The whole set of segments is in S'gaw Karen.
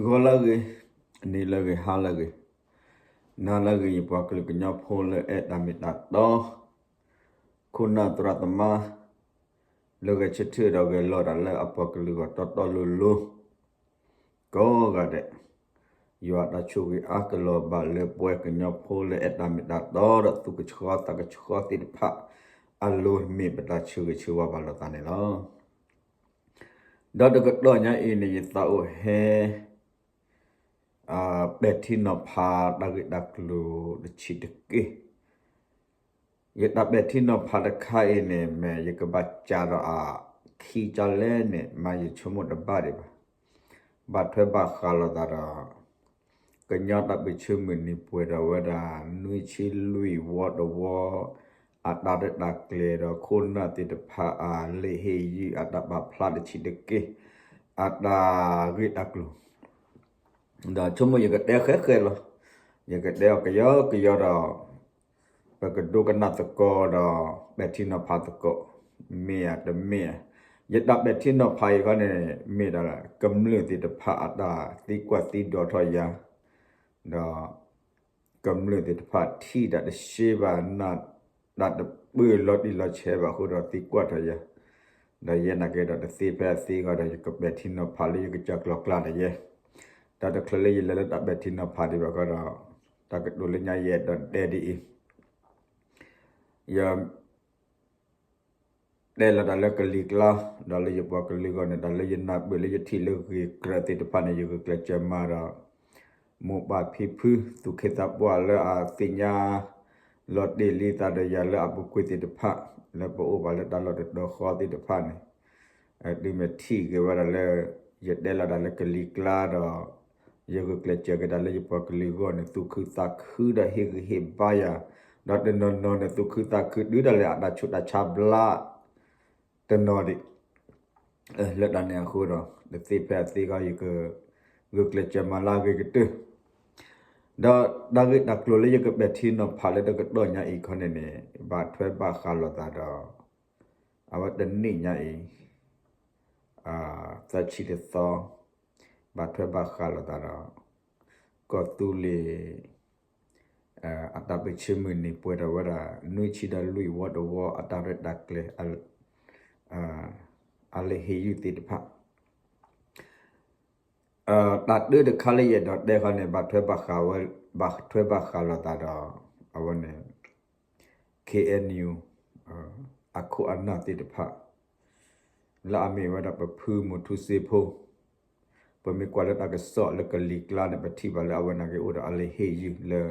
ဂီၤလၢအဂ့ၤ, နံၤလၢအဂ့ၤ, ဟါလၢအဂ့ၤ, နၤလၢအဂ့ၤ ယပှၤကလုာ်ကညီဖိလၢအဲၣ်တၢ်မ့ၢ်တၢ်တီ, ခိၣ်နၢ်သရၣ်သမါ လၢဂဲၤဆၢထၢၣ်ဒီးဂဲၤလိာ်တၢ်လၢအပှၤကလုာ်ဂီၢ်တီတီလိၤလိၤ ကိးဂၤဒဲး, ယွၤတၢ်ဆိၣ်ဂ့ၤအါကလီၤဘၣ်လၢပှၤကညီဖိလၢအဲၣ်တၢ်မ့ၢ်တၢ်တီဒီးသူၣ်ကဆှီသးကဆှီသ့ၣ်တဖၣ် အလိၤမ့ၢ်ပတၢ်ဆၢဂ့ၤဆၢဝါဘၣ်လိာ်သးန့ၣ်လီၤ. ဒီးတကတီၢ်ညါအံၤန့ၣ် ယသးအိၣ်ဟဲ ပဲာ်ထံနီၤဖးတၢ်ဂ့ၢ်တၢ်ကျိၤတဆံးတက့ၢ်. ယတၢ်ပဲာ်ထံနီၤဖးတခါအံၤန့ၣ် မ့ၢ်ယကဘၣ်စးဒီးအခံကလဲၣ်န့ၣ် မ့ၢ်ယဆိကမိၣ်တဘၣ်ဒံးဘၣ်. ဘၣ်ထွဲဘၣ်ဃးလိာ်သးဒီး ကညီတၢ်ပၢၢ်ဆၢမုၢ်နံၤပှဲၤဒီးဝဲဒၣ် နွံဆံလွံၢ်ဝီတဝီ အတၢ်ရဲၣ်တၢ်ကျဲၤဒီးခိၣ်နၢ်သ့ၣ်တဖၣ်အလံာ်ဟ့ၣ်ယုၢ်အတၢ်ပာ်ဖျါတဆံးတက့ၢ် အတၢ်ဂ့ၢ်တၢ်ကျိၤ ဒီးဆိကမိၣ်ယကတဲဃဲဃဲလီၤ. ယကတဲအီၤကယီကယီဒီး ပကဒိကနၣ်သကိးဒီး ပဲာ်ထံနီၤဖးသကိး မ့ၢ်ဧါတမ့ၢ်ဧါ. ယတၢ်ပဲာ်ထံနီၤဖးအံၤခီန့ၣ် မ့ၢ်ဒၣ်ကမျၢၢ်သ့ၣ်တဖၣ်အတၢ်သံကွၢ်သံဒိးထီၣ်ယၤ ဒီး ကမျၢၢ်သ့ၣ်တဖၣ်ထံၣ်တၢ်တရှဲဘၣ် နၢ်တၢ်တပၢၢ်လီၤတံၢ်လီၤဆဲးဘၣ်အဃိဒီးသံကွၢ်ထီၣ်ယၤ, ဒီးယဲနာ်က့ဒီးတသ့ဖဲအသ့ဃီဒီး ယကပဲာ်ထံနီၤဖးလၢယကစၢ်ကျိၤကျါဒီးယဲ, တၢ်တချုးလၢယလဲၤလၢတၢ်ပဲာ်ထံနီၤဖးဒံးဘၣ်ဃီဒီး တၢ်ကတိၤလၢညါယအဲၣ်ဒိးတဲဒ်အံၤ, ယ တဲလီၤတၢ်လၢကလံၤကျါ, ဒီးလၢယပှၤကလုာ်ဂီၢ်န့ၣ် တၢ်လၢယနၢ်ပၢၢ်လၢယထံၣ်လၢဂ့ၤကြၢးသ့ၣ်တဖၣ်န့ၣ် ယဂုာ်ကျဲးစၢးမၤဒီး မိၢ်ပၢ်ဖံဖု သူၣ်က့သးပှၢ်လၢအသ့ၣ်ညါ လီၤတ့ၢ်လံသးဒီးယၤလၢအပူၤကွံာ်သ့ၣ်တဖၣ် လၢပအိၣ်ဘၣ်လၢတၢ်လီၢ်တတီၤဃီသ့ၣ်တဖၣ်န့ၣ် တုၤမ့ၢ်ထံၣ်က့ၤဝဲဒၣ်လၢ ယတဲလီၤတၢ်လၢကလံၤကျါဒီး ယဂုာ်ကျဲးစၢးက့ၤတၢ်လၢယပှၤကလုာ်ဂီၢ်န့ၣ် သူၣ်ခုသးခုဒီးဟ့ၣ်ဂံၢ်ဟ့ၣ်ဘါယၤ, ဒီးတနီၤနီၤန့ၣ် သူၣ်ခုသးခုတုၤဒၣ်လဲာ်အတၢ်ဆူးတၢ်ဆါဘျါ တနီၤဒံး လၢတၢ်န့ၣ်အဃိဒီး တသ့ဖဲအသ့ဃီ ယကဂုာ်ကျဲးစၢးမၤလၢအဂ့ၤကတၢၢ်, ဒီးတၢ်ဂ့ၢ်တၢ်ကျိၤလၢယကပဲာ်ထံနီၤဖးလၢတကတီၢ်ညါအံၤခီန့ၣ်န့ၣ် ဘၣ်ထွဲဘၣ်ဃးလိာ်သးဒီး အဝဲတနံၣ်ညါအံၤ သၢဆံတသီ ဘၣ်ထွဲဘၣ်ဃးလိာ်သးဒီး ကီၢ်သူလ့ၤ အတၢ်ပၢၢ်ဆၢမုၢ်နံၤပှဲၤထီၣ်ဝဲဒၣ် နွံဆံဒီးလွံၢ်ဝီတဝီအတၢ်ရဲၣ်တၢ်ကျဲၤ အလံာ်ဟ့ၣ်ယုၢ်သ့ၣ်တဖၣ် တၢ်တၢတခါလၢယအဲၣ်ဒိးတဲဃီန့ၣ် ဘၣ်ထွဲဘၣ်ဃးဝဲ ဘၣ်ထွဲဘၣ်ဃးလိာ်သးဒီး အဝဲန့ၣ် ခ့ၣ်အဲၣ်ယူၣ် အခိၣ်အနၢ်သ့ၣ်တဖၣ် လၢအမ့ၢ်ဝဲဒၣ်ပဖုမူထူစ့ဖိ ပမ့ၢ်ကွၢ်လၢတၢ်ကစီၣ်လၢကလံၤကျါန့ၣ် ပထံၣ်ဘၣ်လၢအဝဲနာ်က့အိၣ်ဒီးအလံာ်ဟ့ၣ်ယုၢ်လၢ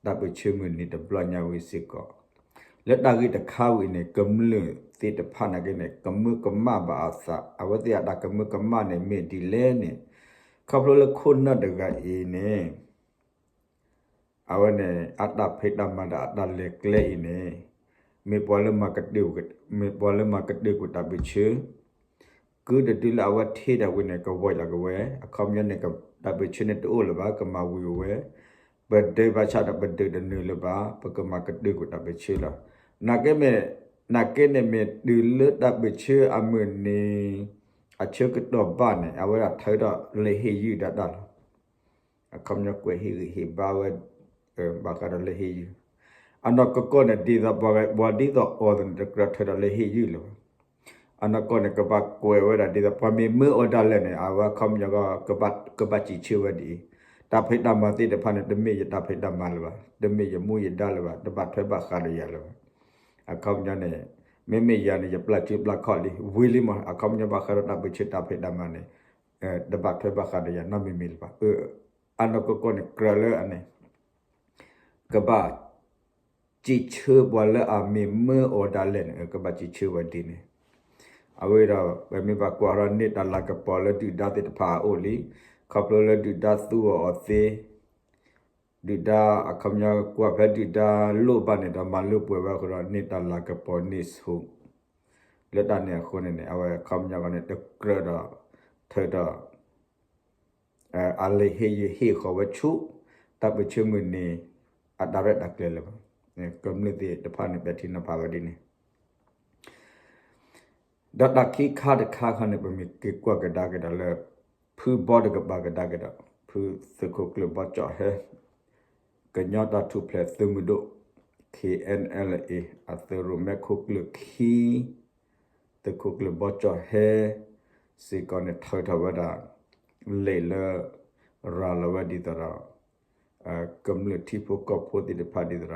တၢ်ပၢၢ်ဆၢမုၢ်နံၤတဘျီညါဝံၤစ့ၢ်ကီး, လၢတၢ်ဂ့ၢ်တခါဝံၤန့ၣ် ကမျၢၢ်သ့ၣ်တဖၣ်နာ်က့န့ၣ် ကမၢကမၣ်ဘၣ်အသး အဝဲသ့ၣ်အတၢ်ကမၢကမၣ်န့ၣ်မ့ၢ်ဒ်လဲၣ်န့ၣ် ခီဖျိလၢခိၣ်နၢ်တဂၤအံၤန့ၣ် အဝဲန့ၣ် အတၢ်ဖံးတၢ်မၤဒီးအတၢ်လဲၤကျဲအံၤန့ၣ် မ့ၢ်ပှၤလၢမၤကတၢၢ် မ့ၢ်ပှၤလၢမၤကတၢၢ်ကွံာ်တၢ်ပၢၢ်ဆၢ ကုတဒုလၢအဝဲထံၣ်ဒၣ်ဝံၤန့ၣ် ကဝီၤလီၤကဝဲၤ အခီပညီန့ၣ် တၢ်ပၢၢ်ဆၢန့ၣ်တအိၣ်လၢၤဘၣ် ကမၤဝံၤဝဲ ပဒုးဘၣ်ဆၣ်ဒီးပဒုးတနုာ်လၢၤဘၣ် ပကမၤကတၢၢ်ကွံာ်တၢ်ပၢၢ်ဆၢလီၤ. နာ်က့မ့ၢ် နာ်က့န့ၣ်မ့ၢ်တုၤလၢတၢ်ပၢၢ်ဆၢအမုၢ်နံၤ အဆၢကတီၢ်ဘၣ်န့ၣ် အဝဲဒၣ်ထုးထီၣ်လံာ်ဟ့ၣ်ယုၢ်ဒၣ်တၢ်လီၤ. အခီပညီကွဲးဟ့ၣ်ဂံၢ်ဟ့ၣ်ဘါဝဲ ဘၣ်ဃးဒီးလံာ်ဟ့ၣ်ယုၢ်, အနီၢ်ကီၢ်ကီၢ်န့ၣ် ဒ်သိးပှၤဒ်သိးအီၤန့ၣ် တကြၢးထုးထီၣ်လံာ်ဟ့ၣ်ယုၢ်လၢၤဘၣ်. အနီၢ်ကီၢ်န့ၣ် ကဘၣ်ကွဲးဝဲဒၣ်ဒ်သိးပှၤမ့ၢ်မၢအီၤဒၣ်လဲာ်န့ၣ် အဝဲအခီပညီကီး ကဘၣ်စံးဆၢဝဲဒ်အံၤ, တၢ်ဖံးတၢ်မၤသ့ၣ်တဖၣ်န့ၣ် တမ့ၢ်ယတၢ်ဖံးတၢ်မၤလၢၤဘၣ်, တမ့ၢ်ယမူယဒါလၢၤဘၣ်, တဘၣ်ထွဲဘၣ်ဃးဒီးယၤလၢၤဘၣ်. အခီပညီန့ၣ် မ့မ့ၢ်ယၤန့ၣ် ယပျၢ်စုပျၢ်ခီၣ်လံ ဝံၤလံမး အခီပညီဘၣ်ဃးဒီးတၢ်ပၢၢ်ဆၢတၢ်ဖံးတၢ်မၤန့ၣ် တဘၣ်ထွဲဘၣ်ဃးဒီးယၤနီတမံၤမံၤလၢၤဘၣ်. အနီၢ်ကီၢ်ကီၢ်န့ၣ် ကြၢးလၢအန့ၣ် ကဘၣ်စံးဆၢပှၤလၢအမ့ၢ်မၢအီၤဒၣ်လဲာ်န့ၣ် ကဘၣ်စံးဆၢဝဲဒ်န့ၣ်. အဝဲဒီး ပမ့ၢ်ဘၣ်ကွၢ်ဒီးန့ၢ်တၢ်လၤကပီၤလၢဒုၣ်ဒါသ့ၣ်တဖၣ်အအိၣ်လံ, ခီဖျိလၢဒုၣ်ဒါသူအီၤအီၤသ့, ဒုၣ်ဒါအခီပညီကွၢ်ဖဲဒုၣ်ဒါလိၣ်ဘၣ်န့ၣ်ဒီးမၤလၢပှဲၤဝဲအဃိဒီး န့ၢ်တၢ်လၤကပီၤန့ၢ်ဆူၣ် လၢတၢ်န့ၣ်အဃိန့ၣ်န့ၣ် အဝဲအခီပညီကီးန့ၣ် တကြၢးဒီး ထုးထီၣ် အလံာ်ဟ့ၣ်ယုၢ်ဟ့ၣ်ဃီၤဝဲဆူ တၢ်ပၢၢ်ဆၢမုၢ်နံၤ အတၢ်ရဲၣ်တၢ်ကျဲၤလၢၤဘၣ်. ကမျၢၢ်သ့ၣ်တဖၣ်န့ၣ် ပဲာ်ထံနီၤဖးဝဲဒ်န့ၣ် ဒီးတၢ်ခံခါတခါခီန့ၣ် ပမ့ၢ်က့ၤကွၢ်ကဒါက့ၤဒီးလၢ ဖုဘီတကပၤကဒါက့ၤဒီး ဖုသုးခိၣ်ကျၢၢ်ဘီကၠီၣ်ဟဲ ကညီတၢ်ထူၣ်ဖျဲးသုးမုၢ်ဒိၣ် K N L A အသုးရိၣ်မဲခိၣ်ကျၢၢ်ခံ သုးခိၣ်ကျၢၢ်ဘီကၠီၣ်ဟဲ စ့ၢ်ကီးန့ၣ် ထုးထီၣ်ဝဲဒၣ် လံာ်လၢ ရၤလီၤဝဲဒ်သိးဒီး ကမျၢၢ်ထံဖိကီၢ်ဖိသ့ၣ်တဖၣ်ဒ်သိးဒီး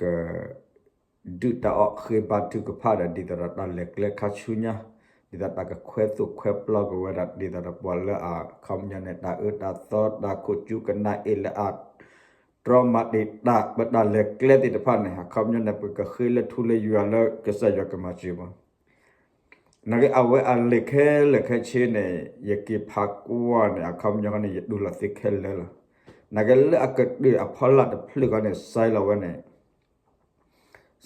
က ဒုၣ်တၢ်အီၣ်ဃ့ဘါထုကဖၣ်ဒီး ဒ်သိးဒီးတၢ်လဲၤကျဲခါဆူညါ, ဒ်သိးတၢ်ကခွဲးသိၣ်ခွဲးပျီက့ၤဝဲဒၣ် ဒ်သိးဒီးပှၤလၢအခီပညီန့ၣ် တၢ်အၢတၢ်သီ တၢ်ခိၣ်ကၠူကနၣ်အ့ၣ်လၢအ တြီမၤတ့ၢ်တၢ် ပတၢ်လဲၤကျဲသ့ၣ်တဖၣ်န့ၣ် အခီပညီန့ၣ် ပကဃ့လၢထူလၢယွၤလၢကစၢ်ယွၤကမၤစၢၤပှၤ နာ်က့ အဝဲအလံာ်ခဲလၢာ်ခဲဆ့န့ၣ် ယက့ၤဖးကွၢ်န့ၣ် အခီပညီန့ၣ် ယတူၢ်လိာ်သ့ခဲလၢာ်လီၤ. နာ်က့လၢအကတၢၢ်အဖီလာ်တဖျၢၣ်ဃီန့ၣ် စဲလီၤဝဲန့ၣ်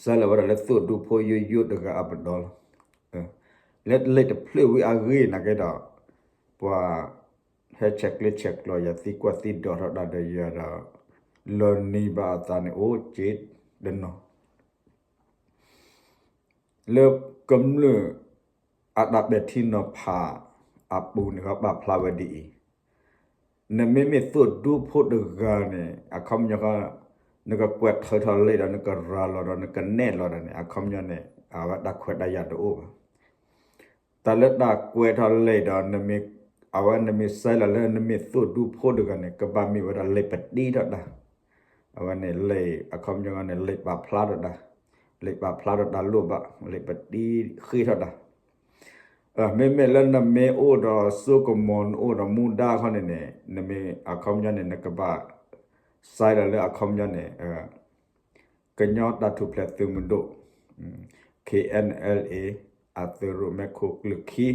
စဲလီၤဝဲဒၣ်လၢသုးဒူဖိယိယိတဂၤအပတီၢ်လီၤ. လၢလံာ်တဖျၢၣ်ဝံၤအဂ့ၢ်နာ်က့ဒီး ပှၤဟဲဆဲးကျၢဆဲးကျိးယၤ သံကွၢ်သံဒိးထီၣ်တၢ်ဒီးယၤဒီး လီၤနံၤဘၣ်အသးန့ၣ် အိၣ်က့တနီၤ လၢကမျၢၢ်အတၢ်ပဲာ်ထံနီၤဖးအပူၤန့ၣ် ကပာ်ဖျါဝဲဒ်အံၤ, နမ့မ့ၢ်သုးဒူဖိတဂၤန့ၣ် အခီပညီဃီ နကကွဲးထုးထီၣ်လံာ်ဒီး နကရၤလီၤဒီး နကနဲၣ်လီၤဒီးန့ၣ် အခီပညီန့ၣ် အဝဲတၢ်ခွဲးတၢ်ယာ်တအိၣ်ဘၣ်. တၢ်လၢတၢ်ကွဲးထီၣ်လံာ်ဒီး အဝဲနမ့ၢ်စဲလီၤလၢနမ့ၢ်သုးဒူဖိတဂၤန့ၣ် ကဘၣ်မ့ၢ်ဝဲဒၣ်လံာ်ပတံထီၣ်တၢ် အဝဲန့ၣ်လံာ်အခီပညီန့ၣ် လံာ်ပာ်ဖျါထီၣ်တၢ်, လံာ်ပာ်ဖျါထီၣ်တၢ်လိၣ်ဘၣ်, လံာ်ပတံဃ့ထီၣ်တၢ်. မ့မ့ၢ်လၢနမ့ၢ်အိၣ်ဒီးစိကမီၤ နအိၣ်ဒီးမူဒါခီန့ၣ်န့ၣ် နမ့ၢ်အခီပညီန့ၣ် နကဘၣ် စဲလီၤလၢအခီပညီန့ၣ် ကညီတၢ်ထူၣ်ဖျဲးသုးမုၢ်ဒိၣ် K N L A အသုးရိၣ်မဲခိၣ်ကျၢၢ်ခံ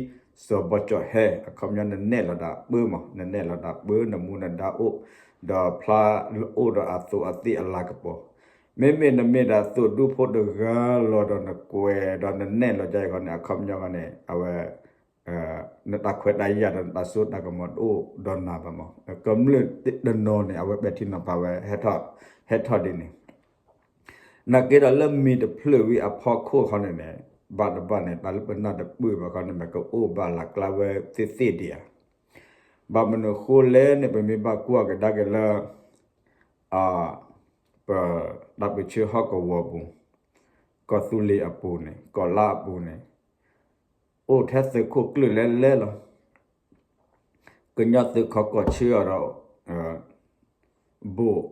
စီၤဘီကၠီၣ်ဟဲ အခီပညီနနဲၣ်လီၤဒၣ်ပၢမး, နနဲၣ်လီၤဒၣ်ပၢ နမူနဒါအိၣ်, ဒီးဖျါအိၣ်ဒီးအသိးအသ့ၣ်အလၤကပီၤ. မ့မ့ၢ်နမ့ၢ်ဒၣ်သုးဒူဖိတဂၤလီၤဒီးနကွဲးဒီးနနဲၣ်လီၤဒ်အံၤဃီန့ၣ် အခီပညီဃီန့ၣ် အဝဲ နတၢ်ခွဲးတၢ်ယာ်ဒီးနတၢ်စိတၢ်ကမီၤတအိၣ်ဒီးနၤဘၣ်မး. ကမျၢၢ်တနီၤန့ၣ် အဝဲပဲာ်ထံနီၤဖးဝဲ ဟဲထီၣ်ဒ်န့ၣ် နာ်က့ဒီးလၢမံၤတဖျၢၣ်ဝံၤအဖီခိၣ်ခီန့ၣ်န့ၣ် ဘၣ်တဘၣ်န့ၣ် တၢ်လၢပနၢ်တပၢၢ်ဘၣ်ခီန့ၣ် မ့ၢ်ကအိၣ်ဘၣ်လၢ်ကျါဝဲသ့ၣ်သ့ၣ်ဒံးဧါ. ဘၣ်မနုၤဃိလဲၣ်န့ၣ် ပမ့ၢ်ဘၣ်ကွၢ်ကဒါက့ၤလၢ ပတၢ်ပၢၢ်ဆၢဟီၣ်ကဝီၤပူၤ, ကီၢ်သူလ့ၤအပူၤန့ၣ် ကီၢ်လါအပူၤန့ၣ် အိၣ်ထဲသုးခိၣ်ကျၢၢ်လဲလဲလီၤ. ကညီသုးခိးကီၢ်ဆၢအီၤဒီး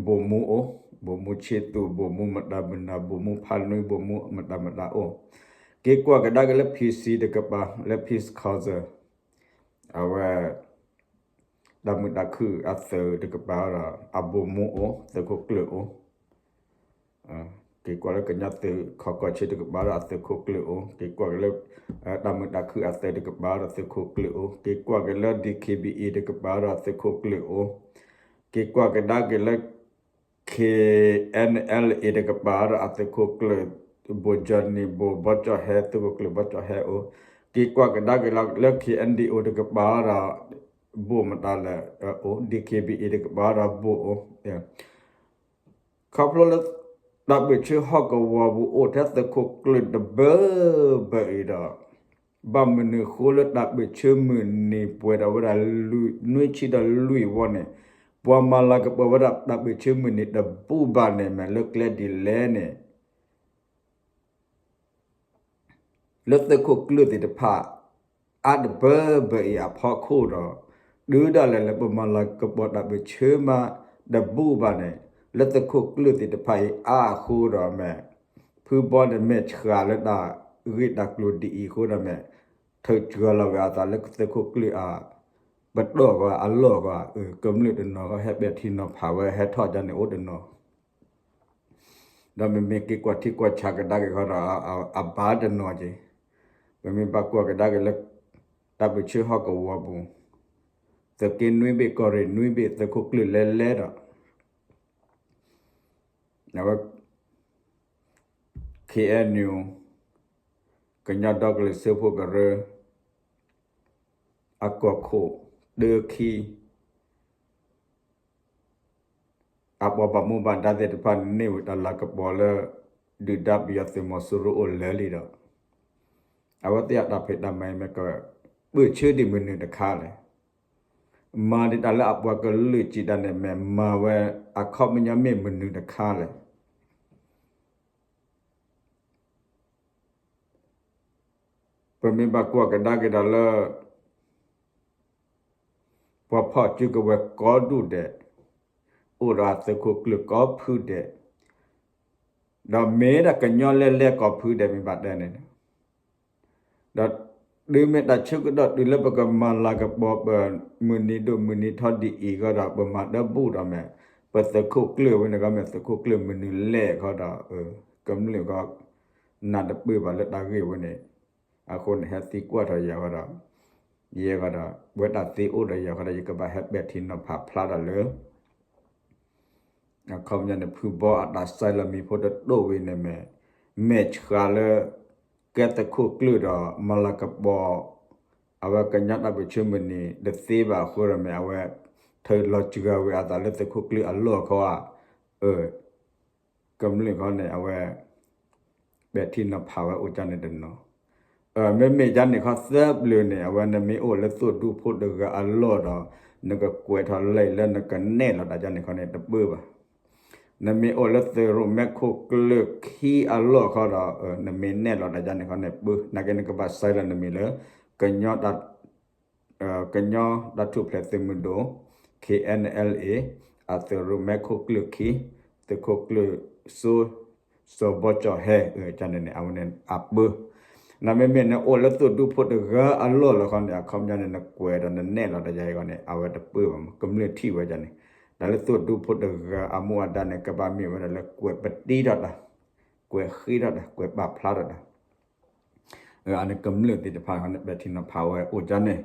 ဗိုလ်မှူးအိၣ်, ဗိုလ်မှူးချစ်သူ, ဗိုလ်မှူးမတၤမတၤ, ဗိုလ်မှူးဖါနွံ, ဗိုလ်မှူးမတၤမတၤအိၣ်, က့ၤကွၢ်ကဒါက့ၤလၢ P C တကပၤ လၢ Peace Council အဝဲ တၢ်မုာ်တၢ်ခုၣ်အသုးတကပၤဒီး အဗိုလ်မှူးအိၣ်, သုးခိၣ်ကျၢၢ်အိၣ် က့ၤကွၢ်လၢကညီသုးခိးကီၢ်ဆၢတကပၤဒီးအသုးခိၣ်ကျၢၢ်အိၣ်, က့ၤကွၢ်က့ၤလၢ တၢ်မုာ်တၢ်ခုၣ်အသုးတကပၤဒီးသုးခိၣ်ကျၢၢ်အိၣ်, က့ၤကွၢ်က့ၤလၢ D K B A တကပၤဒီးသုးခိၣ်ကျၢၢ်အိၣ်, က့ၤကွၢ်ကဒါက့ၤလၢ K N L A တကပၤဒီးအသုးခိၣ်ကျၢၢ် ဗိုလ် Johnny ဗိုလ်ဘီကၠီၣ်ဟဲ သုးခိၣ်ကျၢၢ်ဘီကၠီၣ်ဟဲအိၣ်, က့ၤကွၢ်ကဒါက့ၤလၢ K N D O တကပၤဒီး ဗိုလ်မတၤလဲၣ်အိၣ်, D K B A တကပၤဒီးဗိုလ်အိၣ် ခီဖျိလၢ တၢ်ပၢၢ်ဆၢဟီၣ်ကဝီၤပူၤအိၣ်ထဲသုးခိၣ်ကျၢၢ်တဘၢဘၢအံၤဒီး ဘၣ်မနုၤဃိလၢတၢ်ပၢၢ်ဆၢမုၢ်နံၤပှဲၤဒီးဝဲဒၣ် နွံဆံဒီးလွံၢ်ဝီန့ၣ် ပှၤမၤလၤကပီၤဝဲဒၣ်တၢ်ပၢၢ်ဆၢမုၢ်နံၤတဘူၣ်ဘၣ်န့ၣ် မ့ၢ်လၢကျဲဒ်လဲၣ်န့ၣ် လၢသုးခိၣ်ကျၢၢ်သ့ၣ်တဖၣ် အါတဘၢဘၢအံၤအဖီခိၣ်ဒီး တုၤဒၣ်လဲာ်လၢပမၤလၤကပီၤတၢ်ပၢၢ်ဆၢမးတဘူၣ်ဘၣ်န့ၣ် လၢသုးခိၣ်ကျၢၢ်သ့ၣ်တဖၣ်အံၤအါအဃိဒီးမ့ၢ် ဖုဘီန့ၣ်မ့ၢ်ဆှးလၢတၢ်ဂ့ၢ်တၢ်ကျိၤဒ်အံၤအဃိဒီးမ့ၢ် ထုးစှၤလီၤဝဲအသးလၢသုးခိၣ်ကျၢၢ်အ ပတီၢ်ဂီၤအလီၢ်ဂီၤ ကမျၢၢ်တနီၤဟဲပဲာ်ထံနီၤဖးဝဲ ဟဲထီၣ်ဒ်န့ၣ်အိၣ်တနီၤ ဒီးမ့မ့ၢ်က့ၤကွၢ်ထံကွၢ်ဆးကဒါက့ၤဃီဒီး အဘၣ်တနီၤက့ၤ, ပမ့ၢ်ဘၣ်ကွၢ်ကဒါက့ၤလၢ တၢ်ပၢၢ်ဆၢဟီၣ်ကဝီၤပူၤ သုးက့နွံဘ့ၣ် ကီၢ်ရ့ၣ်နွံဘ့ၣ် သုးခိၣ်ကျၢၢ်လဲလဲဒီး အဝဲ K N U ကညီဒီကလုာ်စၢဖှိၣ်ကရၢ အကီၢ်ခိၣ်တၢခံ အပှၤဘၣ်မူဘၣ်ဒါသ့ၣ်တဖၣ်န့ၣ် န့ၢ်ဝဲတၢ်လၤကပီၤလၢ ဒုၣ်ဒါပယီၤသုးမီၤစိရိၤအိၣ်လၢာ်လံဒီး အဝဲသ့ၣ်အတၢ်ဖံးတၢ်မၤအံၤမ့ၢ်က ပၢၢ်ဆၢဒံးမနုၤတခါလဲၣ်. မၤဒံးတၢ်လၢအပှၤကလုာ်စံးတၢ်န့ၣ် မ့ၢ်မၤဝဲအခီပညီမ့ၢ်မနုၤတခါလဲၣ်. ပမ့ၢ်ဘၣ်ကွၢ်ကဒါက့ၤဒီးလၢ ပှၤဖီၣ်စုကဝဲၤကိးဒူၣ်ဒဲး, အိၣ်ဒီးအသုးခိၣ်ကျၢၢ်ကိးဖုဒဲး, ဒီးမ့ၢ်ဒၣ်ကညီလဲၢ်လဲၢ်ကိးဖုဒဲးမ့ၢ်ဘၣ်တဲန့ၣ်, ဒီးတုၤမ့ၢ်တၢ်ဆၢကတီၢ်တုၤလၢပကမၤလၤကပီၤပမုၢ်နံၤဒိၣ်မုၢ်နံၤထီဒ်အံၤဃီဒီး ပမၤတဘူၣ်ဒီးမ့ၢ် ပသုးခိၣ်ကျၢၢ်ဝဲန့ၣ်ကီး မ့ၢ်သုးခိၣ်ကျၢၢ်မနုၤလဲၣ်ဃီဒီး ကမျၢၢ်ဃီ နၢ်တပၢၢ်ဘၣ်လၢတၢ်ဂ့ၢ်ဝဲန့ၣ်, အဃိန့ၣ်ဟဲသံကွၢ်ထီၣ်ယၤဃီဒီး ယဲဃီဒီး ဝဲတၢ်သ့အိၣ်ဒီးယၤဃီဒီး ယကဘၣ်ဟဲပဲာ်ထံနီၤဖးဖျါဒီးလၢ အခီပညီန့ၣ် ဖုဘီအတၢ်စဲလီၤမံၤဖိတဒိၣ်ဝံၤန့ၣ်မ့ၢ် မဲာ်ဆှးလၢ ကဲသုးခိၣ်ကျၢၢ်ဒီးမၤလၤကပီၤ အဝဲကညီတၢ်ပၢၢ်ဆၢမုၢ်နံၤတသ့ဘၣ်အဃိဒီးမ့ၢ် အဝဲ ထၢလီၤစှၤဝံၤအသးလၢသုးခိၣ်ကျၢၢ်အလီၢ်ခီဧါ, ကမျၢၢ်ခီန့ၣ် အဝဲ ပဲာ်ထံနီၤဖးဝဲအိၣ်ကၢ်န့ၣ်တနီၤ, မ့မ့ၢ်ကၢ်န့ၣ်ခီသၢပျၢၤန့ၣ် အဝဲနမ့ၢ်အိၣ်လၢသုးဒူဖိတဂၤအလီၢ်ဒီး နကကွဲးထီၣ်လံာ်လၢနကနဲၣ်လီၤတၢ်ကၢ်န့ၣ်ခီန့ၣ်တပၢၢ်ဘၣ်. နမ့ၢ်အိၣ်လၢသုးရိၣ်မဲခိၣ်ကျၢၢ်ခံအလီၢ်ခီဒီး နမ့ၢ်နဲၣ်လီၤတၢ်ကၢ်န့ၣ်ခီန့ၣ်ပၢၢ်, နာ်က့နကဘၣ်စဲလီၤနမံၤလၢ ကညီတၢ်ထူၣ်ဖျဲးသုးမုၢ်ဒိၣ် K N L A အသုးရိၣ်မဲခိၣ်ကျၢၢ်ခံ သုးခိၣ်ကျၢၢ်စိ စီၤဘီကၠီၣ်ဟဲ ကၢ်န့ၣ်န့ၣ် အဝဲန့ၣ်အပၢၢ်, နမ့မ့ၢ်နအိၣ်လၢသုးဒူဖိတဂၤအလီၢ်လီၤခီန့ၣ် အခီပညီန့ၣ် နကွဲးဒီးနနဲၣ်လီၤတၢ်ကၢ်အံၤဂီၢ်န့ၣ် အဝဲတပၢၢ်ဘၣ်မး ကမျၢၢ်ထံၣ်ဝဲကၢ်န့ၣ်, တၢ်လၢသုးဒူဖိတဂၤအမူအဒါန့ၣ် ကဘၣ်မ့ၢ်ဝဲဒၣ်လၢကွဲးပတံထီၣ်တၢ်, ကွဲးဃ့ထီၣ်တၢ် ကွဲးပာ်ဖျါထီၣ်တၢ် အန့ၣ်ကမျၢၢ်သ့ၣ်တဖၣ်န့ၣ် ပဲာ်ထံနီၤဖးဝဲအိၣ်ကၢ်န့ၣ်,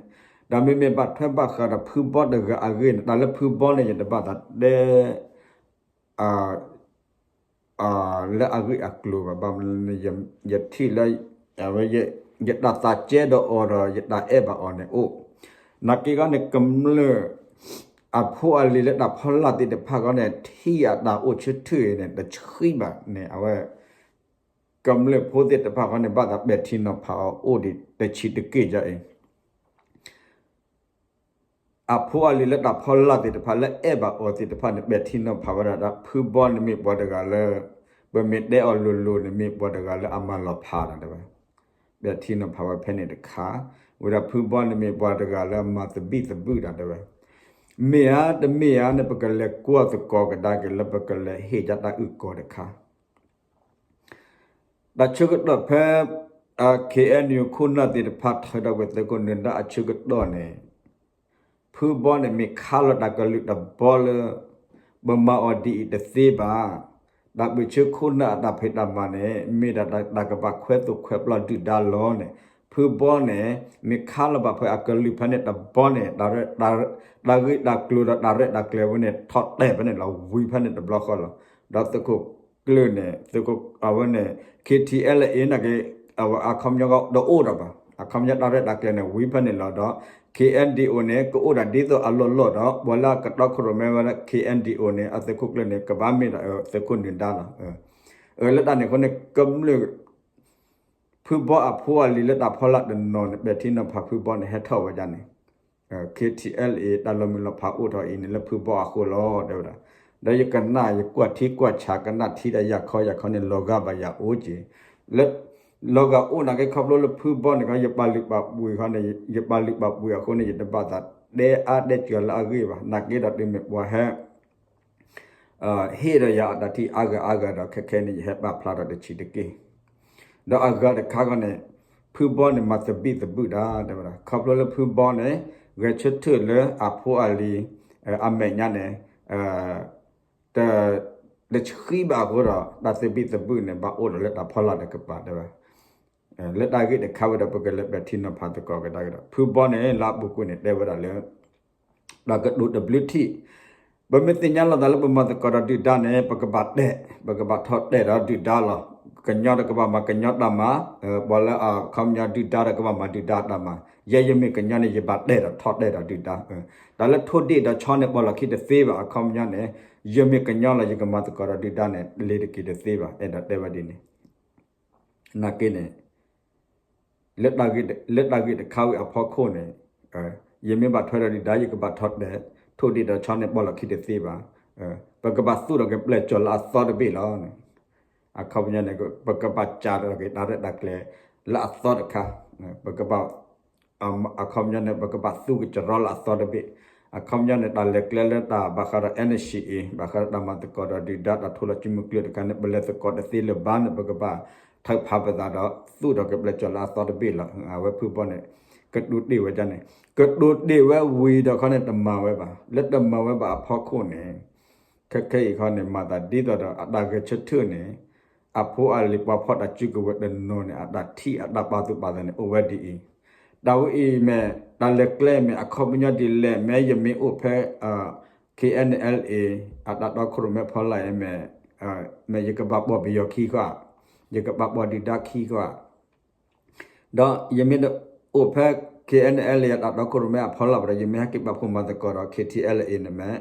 ဒီးမ့မ့ၢ်ဘၣ်ထွဲဘၣ်ဃးဒီးဖုဘီတဂၤအဂ့ၢ်န့ၣ် တၢ်လၢဖုဘီန့ၣ် ယတဘၣ်သးတဲ လၢအဂ့ၢ်အကျိၤဘၣ် ဘၣ်မနုၤ ယထံၣ်လၢ အဝဲ ယတၢ်သးကဲဒီးအီၤဒီး ယတၢ်အဲၣ်ဘၣ်အီၤန့ၣ်အိၣ်, နာ်က့ခီန့ၣ် ကမျၢၢ် အဖိအလံၤလၢတၢ်ဖီလာ်သ့ၣ်တဖၣ်ခီန့ၣ် ထံၣ်အတၢ်အိၣ်ဆၢထၢၣ်အံၤန့ၣ် တဆှံဘၣ်န့ၣ် အဝဲ ကမျၢၢ်ဖိသ့ၣ်တဖၣ်ခီန့ၣ် ဘၣ်သးပဲာ်ထံနီၤဖးအီၤအိၣ်ဒံးတဆံးတက့ၢ်ကၢ်အံၤ အဖိအလံၤလၢတၢ်ဖီလာ်သ့ၣ်တဖၣ်လၢအဲၣ်ဘၣ်အီၤသ့ၣ်တဖၣ်န့ၣ် ပဲာ်ထံနီၤဖးဝဲဒၣ်ဒီး ဖုဘီန့ၣ်မ့ၢ်ပှၤတဂၤလၢ ပမ့ၢ်တဲအီၤလိၤလိၤန့ၣ် မ့ၢ်ပှၤတဂၤလၢအမၤလီၤဖးတၢ်တဲဝဲ, ပဲာ်ထံနီၤဖးဝဲဖဲန့ၣ်တခါ, ဝံၤဒီးဖုဘီန့ၣ်မ့ၢ်ပှၤတဂၤလၢအမၤသဘံၣ်သဘုၣ်တၢ်တဲဝဲ, မ့ၢ်ဧါတမ့ၢ်ဧါန့ၣ် ပကလဲၤကွၢ်သကိးကဒါက့ၤလၢပကလဲၤဟ့ၣ်ကဒါတၢ်အုၣ်ကီၤတခါ တၢ်ဆၢကတီၢ်ဖဲ K N U ခိၣ်နၢ်သ့ၣ်တဖၣ် ထၢထီၣ်ကွံာ်သုးခိၣ်နၢၤဒါအဆၢကတီၢ်န့ၣ် ဖုဘီန့ၣ်မ့ၢ်ခးလီၤတၢ်ကလုာ်တဘီလၢ ပမၤအီၤဒ်အံၤတသ့ဘၣ်. တၢ်ပၢၢ်ဆၢခိၣ်နၢ်အတၢ်ဖံးတၢ်မၤန့ၣ် မ့ၢ်ဒၣ်တၢ်ကဘၣ်ခွဲးသိၣ်ခွဲးပျီဒုၣ်ဒါလီၤန့ၣ် ဖုဘီန့ၣ် မ့ၢ်ခးလီၤဘၣ်ဖဲအကလုာ်ဖဲန့ၣ်တဘီန့ၣ် တၢ်ဂ့ၢ်တၢ်ကျိၤဒီးတၢ်ရဲၣ်တၢ်ကျဲၤဝဲန့ၣ် ထီၣ်တဲာ်ဖဲန့ၣ်လီၤ ဝံၤဖဲန့ၣ်တဘျီဃီလီၤ. ဒီးသုးခိၣ်ကျၢၢ်န့ၣ် သုးခိၣ်အဝဲန့ၣ် K T L A နာ်က့ အခီပညီတအိၣ်ဒီးဘၣ်. အခီပညီတၢ်ရဲၣ်တၢ်ကျဲၤန့ၣ် ဝံၤဖဲန့ၣ်လီၤဒီး K N D O န့ၣ် ကအိၣ်ဒၣ်ဒ်သိးအလီၢ်လီၢ်ဒီး ပှၤလၢအကတီခိၣ်ရိၣ်မဲဝဲဒၣ် K N D O န့ၣ် အသုးခိၣ်ကျၢၢ်န့ၣ် ကဘၣ်မ့ၢ်ဒီးသုးခိၣ်နၢၤဒါလီၤ. လၢတၢ်န့ၣ်အဃိန့ၣ် ကမျၢၢ် ဖုဘီအဖိအလံၤလၢတၢ်ဖီလာ်တနီၤန့ၣ် ပဲာ်ထံနီၤဖးဖုဘီန့ၣ် ဟဲထီၣ်ဝဲဒၣ်န့ၣ် K T L A တၢ်လီၤမုၢ်လီၤဖးအိၣ်ထီၣ်အံၤန့ၣ် လၢဖုဘီအဃိလီၤ တဲဝဲဒၣ်. ဒီးယကနၣ်ယကွၢ်ထံကွၢ်ဆးကနၣ်ထံဒီးယၤခီယၤခီန့ၣ် လီၤဂာ်ဘၣ်ယၤအိၣ်က့ၤ လၢ လီၤဂာ်အိၣ်နာ်က့ခီဖျိလၢဖုဘီန့ၣ်ခီ ယပာ်လုၢ်ပာ်ပှ့ၤခီန့ၣ် ယပာ်လုၢ်ပာ်ပှ့ၤအဃိန့ၣ် ယတဘၣ်သးတဲအါတဲစှၤလၢအဂ့ၢ်ဘၣ်. နာ်က့ဒီးတုၤမ့ၢ်ပှၤဟဲ ဟ့ၣ်ဒီးယၤအတၢ်ထံၣ်အါဂၤအါဂၤဒီး ခဲခဲန့ၣ် ယဟဲပာ်ဖျါထီၣ်တဆံးတက့ၢ်. ဒီးအဂၤတခါခီန့ၣ် ဖုဘီန့ၣ် မၤသဘံၣ်သဘုၣ်တၢ် တဲဝဲဒၣ် ခီဖျိလၢဖုဘီန့ၣ် ဂဲၤဆၢထၢၣ်လၢအဖိအလံၤ အမဲာ်ညါန့ၣ် တ တဆှံဘၣ်အဃိဒီး တၢ်သဘံၣ်သဘုၣ်န့ၣ် ဘၣ်အိၣ်ဒီးလၢတၢ်ဖီလာ်တကပၤ တဲဝဲ လၢတၢ်ဂ့ၢ်တခါဝဲဒီး ပကလဲၤပဲာ်ထံနီၤဖးသကိးကဒါက့ၤဒီး ဖုဘီန့ၣ် လၢအပူၤကွံာ်န့ၣ် တဲဝဲဒၣ်လၢ တၢ်ကတိၤတဘျုးထံၣ် ပမ့ၢ်သ့ၣ်ညါလီၤသးလၢပမၤသကိးဒီးဒုၣ်ဒါန့ၣ် ပကဘၣ်တဲာ် ပကဘၣ်ထီၣ်တဲာ်ဒီးဒုၣ်ဒါလီၤ. ကညီဒီးကဘၣ်မၤကညီတၢ်မၤ, ပှၤလၢအခီပညီဒုၣ်ဒါဒီးကဘၣ်မၤဒုၣ်ဒါတၢ်မၤ, ယဲယမ့ၢ်ကညီန့ၣ် ယဘၣ်တဲာ်ဒီးထီၣ်တဲာ်ဒီးဒုၣ်ဒါ. တၢ်လၢထိၣ်ဒ့ၣ်ဒီးဆီန့ၣ် ပှၤလီၢ်ခံတသ့ဘၣ် အခီပညီန့ၣ် ယမ့ၢ်ကညီလီၤ ယကမၤသကိးဒီးဒုၣ်ဒါန့ၣ် လ့ၤတက့ၤတသ့ဘၣ် အဲၣ်ဒိးတဲဝဲဒ်န့ၣ် နာ်က့န့ၣ် လၢတၢ်ဂ့ၢ်တခါဝံၤအဖီခိၣ်န့ၣ် ယမ့ၢ်ဘၣ်ထွဲဒီးဒုၣ်ဒါ ယကဘၣ်ထီၣ်တဲာ် ထိၣ်ဒ့ဒီးဆီန့ၣ် ပီၣ်လီၤခံတသ့ဘၣ်. ပကဘၣ်သူၣ်ထီၣ်က့ၤပျဲၢ်ကၠီၤလၢအသီတဘ့ၣ်လီၤ. အခီပညီန့ၣ် ပကဘၣ်စးထီၣ်က့ၤတၢ်ရဲၣ်တၢ်ကျဲၤလၢအသီတခါ, ပကဘၣ် အခီပညီန့ၣ် ပကဘၣ်သူကစရီလၢအသီတဘ့ၣ်, အခီပညီန့ၣ် တၢ်လဲၤကျဲလၢတၢ်ဘၣ်ဃးဒီး NCA ဘၣ်ဃးဒီးတၢ်မၤသကိးဒီးဒုၣ်ဒါ တၢ်ထိၣ်လီၤစုမုၢ်ကျၢၢ်တခါန့ၣ် ပလဲၤသကိးတသ့လၢၤဘၣ်န့ၣ် ပကဘၣ်ထုးဖးပသးဒီး သူၣ်ထီၣ်က့ၤပျဲၢ်ကၠီၤလၢအသီတဘ့ၣ်လီၤ. အဝဲဖုဘီန့ၣ် ကတိၤတ့ၢ်ဝဲဒ်န့ၣ်, ကတိၤတ့ၢ်ဝဲဝံၤဒီးခီန့ၣ် တမၤဝဲဘၣ်, လၢတမၤဝဲဘၣ်အဖီခိၣ်န့ၣ် ခဲခဲအံၤခီန့ၣ် မၤသးဒ်သိးဒီးအတၢ်ဂဲၤဆၢထၢၣ်န့ၣ် အဖိအလံၤပှၤဖီၣ်တၢ်စုကဝဲၤတနီၤန့ၣ် အတၢ်ထံၣ်အတၢ်ပာ်သူၣ်ပာ်သးန့ၣ် အိၣ်ဝဲဒ်အံၤ, တၢ်ဝဲအံၤမ့ၢ် တၢ်လဲၤကျဲမ့ၢ်အခီပညီဒ်လဲၣ်, မ့ၢ်ယမ့ၢ်အိၣ်ဖဲ KNLA အတၢ်တီခိၣ်ရိၣ်မဲဖီလာ်အံၤမ့ၢ် မ့ၢ်ယကဘၣ်ပိာ်ပယီၤခံဃီ, ယကဘၣ်ပိာ်ဒုၣ်ဒါခံဃီ ဒီးယမ့ၢ်အိၣ်ဖဲ KNLA အတၢ်တီခိၣ်ရိၣ်မဲအဖီလာ်ဘၣ်ဒီး ယမ့ၢ်ဟဲက့ၤပာ်ဖှိၣ်မၤသကိးဒီး KTLA န့ၣ်မ့ၢ်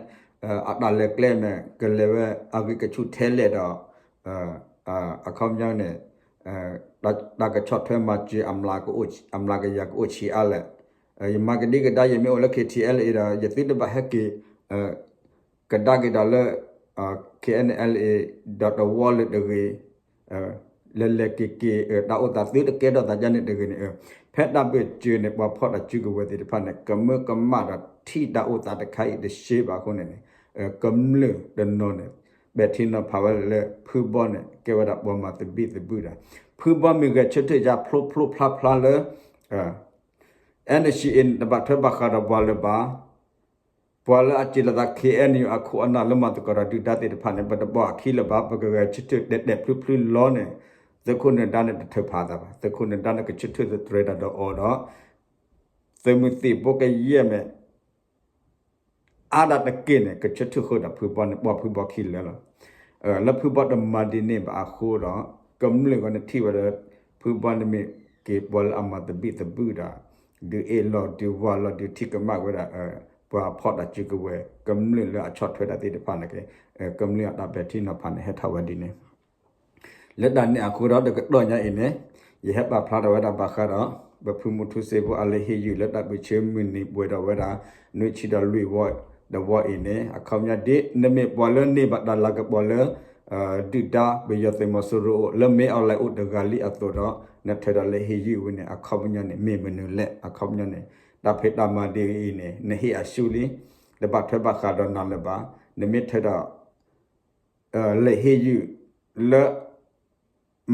အတၢ်လဲၤကျဲမ့ၢ် ကလဲၤဝဲအဂ့ၢ်ကဆူၣ်ထဲလဲၣ်ဒီး အခီပညီန့ၣ် တၢ်ကဆီၣ်ထွဲမၤစၢၤ အမျးကယၤကအိၣ်ဆံးအါလဲၣ်, ယမၤကဒံကဒါ ယမ့ၢ်အိၣ်လၢ KTLA ဒီး ယသုတဘၣ်ဟဲက့ၤ ကဒါက့ၤဒီးလၢ KNLA ဒီးတဝီလၢတဂ့ၤ, လဲၤလဲၤက့ၤက့ၤ တၢ်အိၣ်သးသုတကဲထီၣ်သးဒ်န့ၣ်တဂ့ၤန့ၣ်, ဖဲတၢ်ဘၢၣ်စၢၤန့ၣ် ပှၤဖီၣ်တၢ်စုကဝဲၤသ့ၣ်တဖၣ်န့ၣ် ကမၢကမၣ်ဒီးထံၣ်တၢ်အိၣ်သးတခါအံၤတရှဲဘၣ်အဃိန့ၣ်န့ၣ် ကမျၢၢ်တနီၤန့ၣ် ပဲာ်ထံနီၤဖးဝဲလၢဖုဘီန့ၣ် ကဲဝဲဒၣ်ပှၤမၤသဘံၣ်သဘုၣ်တၢ်, ဖုဘီမ့ၢ်ဂဲၤဆၢထၢၣ်ယါဖျိဖျိဖျါဖျါလၢ NCA န့ၣ် တဘၣ်ထွဲဘၣ်ဃးဒီးပှၤလၢၤဘၣ်, ပှၤလၢအစံးလီၤသး KNU အခိၣ်အနၢ်လၢမၤသကိးဒီးဒုၣ်ဒါသ့ၣ်တဖၣ်န့ၣ် ပတပိာ်အခံလၢၤဘၣ်, ပကဂဲၤဆၢထၢၣ်တဲာ်တဲာ်ဖျုဖျုလီၤန့ၣ် သုးခိၣ်နၢၤဒါန့ၣ်တထုးဖးသးဘၣ်, သုးခိၣ်နၢၤဒါန့ၣ်ကဆၢထၢၣ်သတြဲၤတၢ်ဒီးအီၤဒီး သုးမုၢ်သံၣ်ဘိကယဲၢ်မ့ၢ် အါဒၣ်တက့ၢ်န့ၣ် ကဆၢထၢၣ်ဃုာ်ဒီးဖုဘီန့ၣ် ပိာ်ဖုဘီခံလၢာ်လီၤ. လၢဖုဘီတမၤဒ်န့ၣ်ဘၣ်အဃိဒီး ကမျၢၢ်ဂီၢ်န့ၣ်ထံၣ်ဝဲလၢ ဖုဘီန့ၣ်မ့ၢ်က့ၤပှၤလၢအမၤသဘံၣ်သဘုၣ်တၢ်, ဒုးအ့ၣ်လိာ်ဒုးဝၤလိာ်ဒုးထံၣ်ကမၣ်ဝဲဒၣ် ပှၤဖီၣ်တၢ်စုကဝဲၤ ကမျၢၢ်လၢအဆီၣ်ထွဲတၢ်သ့ၣ်တဖၣ်န့ၣ်က့ ကမျၢၢ်အတၢ်ပဲာ်ထံနီၤဖးန့ၣ် ဟဲထီၣ်ဝဲဒ်န့ၣ် လၢတၢ်န့ၣ်အဃိဒီး တကတီၢ်ညါအံၤန့ၣ် ယဟဲပာ်ဖျါထီၣ်ဝဲဒၣ်ဘၣ်ဃးဒီး ပဖုမူထူစ့ဖိအလၢဟ့ၣ်ယုၢ်လၢတၢ်ပၢဆှၢမုၢ်နံၤပှဲၤထီၣ်ဝဲဒၣ် နွံဆံဒီးလွံၢ်ဝီတဝီအံၤန့ၣ် အခီပညီဒ် နမ့ၢ်ပှၤလၢန့ၢ်ဘၣ်တၢ်လၤကပီၤလၢ ဒုၣ်ဒါပယီၤသုးမီၤစိရိၤအိၣ် လၢမ့ၢ်အီၤလဲၤအိၣ်တဂၤလံအသိးဒီး နထၢဒီးလၢဟ့ၣ်ယုၢ်ဝဲန့ၣ် အခီပညီန့ၣ် မ့ၢ်မနုၤလဲၣ် အခီပညီန့ၣ် တၢ်ဖံးတၢ်မၤဒ်အံၤန့ၣ် နဟ့ၣ်အဆူလံ တဘၣ်ထွဲဘၣ်ဃးဒီးနၤလၢၤဘၣ် နမ့ၢ်ထၢဒီး လဲၤဟ့ၣ်ယုၢ်လၢ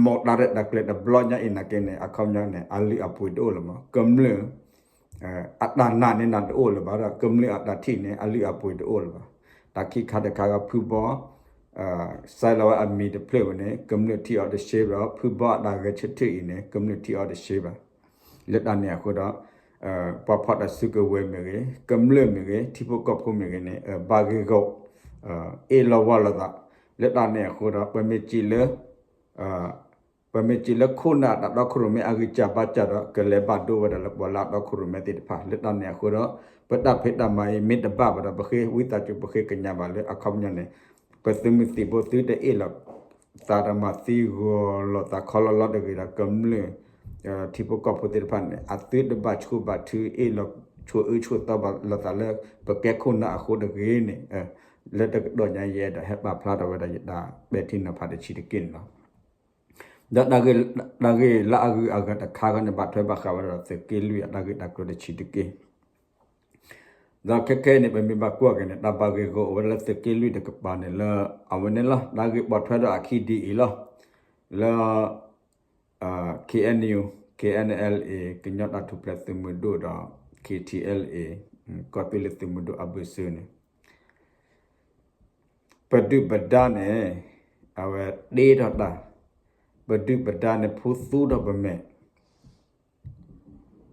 မ်တၢ်ရဲၣ်တၢ်ကျဲၤတဘျီညါအံၤနာ်က့န့ၣ် အခီပညီန့ၣ် အလုၢ်အပှ့ၤတအိၣ်လၢၤမး ကမျၢၢ် အတၢ်နာ်န့ၣ်နၤတအိၣ်လၢၤဘၣ်ဒီး ကမျၢၢ်အတၢ်ထံၣ်န့ၣ် အလုၢ်အပှ့ၤတအိၣ်လၢၤဘၣ်. တၢ်ခံခါတခါဂီၢ်ဖုဘီ စဲလီၤဝဲအမံၤတဖျၢၣ်ဝဲန့ၣ် ကမျၢၢ်ထံၣ်အီၤတရှဲဘၣ်ဒီး ဖုဘီအတၢ်ဂဲၤဆၢထၢၣ်အံၤန့ၣ် ကမျၢၢ်ထံၣ်အီၤတရှဲဘၣ်. လၢတၢ်န့ၣ်အဃိဒီး ပှၤဖီၣ်တၢ်စုကဝဲၤမ့ၢ်ဂ့ၤ ကမျၢၢ်မ့ၢ်ဂ့ၤ ထံဖိကီၢ်ဖိမ့ၢ်ဂ့ၤန့ၣ် ဘၣ်ဂ့ၢ်ဂီၢ် အ့ၣ်လိာ်ဝီလိာ်သး လၢတၢ်န့ၣ်အဃိဒီး ပမ့ၢ်စံးလၢ ပမ့ၢ်စံးလၢခိၣ်နၢ်အတၢ်တီခိၣ်ရိၣ်မဲအဂံၢ်စၢ်ဘါစၢ်ဒီး ကလဲၤဘၣ်ဒိဝဲဒၣ်လၢပှၤလၢအတီခိၣ်ရိၣ်မဲသ့ၣ်တဖၣ် လၢတၢ်န့ၣ်အဃိဒီး ပတၢ်ဖံးတၢ်မၤအံၤမ့ၢ်တဘၣ်ဘၣ်ဒီး ပဃ့ဝံသးစူၤ ပဃ့ကညးဘၣ်လၢအခီပညီန့ၣ် ပသုးမုၢ်သံၣ်ဘိသုတအ့ၣ်လိာ်သးဒီးမၤသံဂီၤလိာ်သးခီလီလီတဂ့ၤဒီး ကမျၢၢ် ထံဖိကီၢ်ဖိသ့ၣ်တဖၣ်န့ၣ် အသုတဘၣ်ဆူၣ်ဘၣ်ထုးအ့ၣ်လိာ်ဆိၣ်အၢဆိၣ်သီဘၣ်လိာ်သးလၢ ပကဲခိၣ်နၢ်အဃိတဂ့ၤန့ၣ် လၢတကတီၢ်ညါယအဲၣ်ဒိးဟဲပာ်ဖျါထီၣ်ဝဲဒၣ်ယတၢ်ပဲာ်ထံနီၤဖးတဆံးတက့ၢ်န့ၣ်လီၤ. ဒီးတၢ်ဂ့ၢ်လၢအဂုၤအဂၤတခါဂီၢ်န့ၣ် ဘၣ်ထွဲဘၣ်ဃးဝဲဒၣ်သုးက့လွံၢ်အတၢ်ဂ့ၢ်တၢ်ကျိၤတဆံးတက့ၢ် ဒီးခဲခဲအံၤန့ၣ် ပမ့ၢ်ဘၣ်ကွၢ်က့ၤန့ၣ် တၢ်ဘၣ်ဂ့ၢ်ဂီၢ်အိၣ်ဝဲဒၣ်လၢသုးက့လွံၢ်တကပၤန့ၣ်လၢ အဝဲန့ၣ်လီၤ တၢ်ဂ့ၢ်ပိာ်ထွဲဒီးအခံဒ်အံၤလီၤ. လၢ KNU KNLA ကညီတၢ်ထူၣ်ဖျဲးသုးမုၢ်ဒိၣ်ဒီး KTLA ကီၢ်သူလ့ၤသုးမုၢ်ဒိၣ်အဘၢၣ်စၢၤန့ၣ် ပဒုၣ်ပဒါန့ၣ် အဝဲတ့ထီၣ်တၢ် ပဒုၣ်ပဒါန့ၣ် ဖိသူထီၣ်ပမဲာ်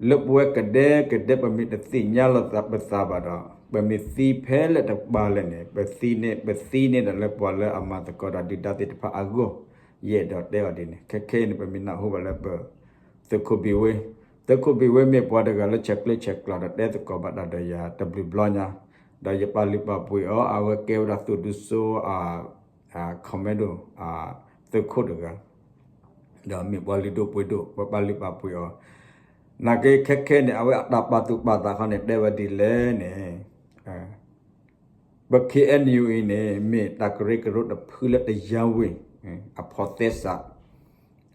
လၢပဝဲကဒဲကဒဲ ပမ့ၢ်တသ့ၣ်ညါလိာ်သးပသးဘၣ်ဒီး ပမ့ၢ်သံဖဲလဲၣ်တကပၤလဲၣ်န့ၣ် ပသံန့ၣ် ပသံန့ၣ်ဒီးလၢပှၤလၢအမၤသကိးတၢ်ဒုၣ်ဒါသ့ၣ်တဖၣ်အဂီၢ် ယအဲၣ်ဒိးတဲအီၤဒ်န့ၣ် ခဲခဲအံၤန့ၣ် ပမ့ၢ်နၢ်ဟူဘၣ်လၢပ သုးခိၣ်ဘံၣ်ဝ့ သုးခိၣ်ဘံၣ်ဝ့မ့ၢ်ပှၤတဂၤလၢဆဲးကျၢဆဲးကျိးဒီးတဲသကိးဘၣ်တၢ်ဒီးယၤတဘျုးဘျီညါ ဒီးယပာ်လုၢ်ပာ်ပှ့ၤအီၤ အဝဲကဲဝဲဒၣ်သုးဒူစိ commando သုးခိၣ်တဂၤ ဒီးမ့ၢ်ပှၤလုၢ်ဒိၣ်ပှ့ၤဒိၣ် ပပာ်လုၢ်ပာ်ပှ့ၤအီၤ နာ်က့ခဲခဲအံၤန့ၣ် အဝဲအတၢ်ပာ်သူၣ်ပာ်သးခီန့ၣ် တဲဝဲဒ်လဲၣ်န့ၣ်, ပ ခ့ၣ်အဲၣ်ယူၣ်အံၤန့ၣ် မ့ၢ်တၢ်ကရၢကရိတဖုလၢတယါဝ့ၤ အဖီသဲစး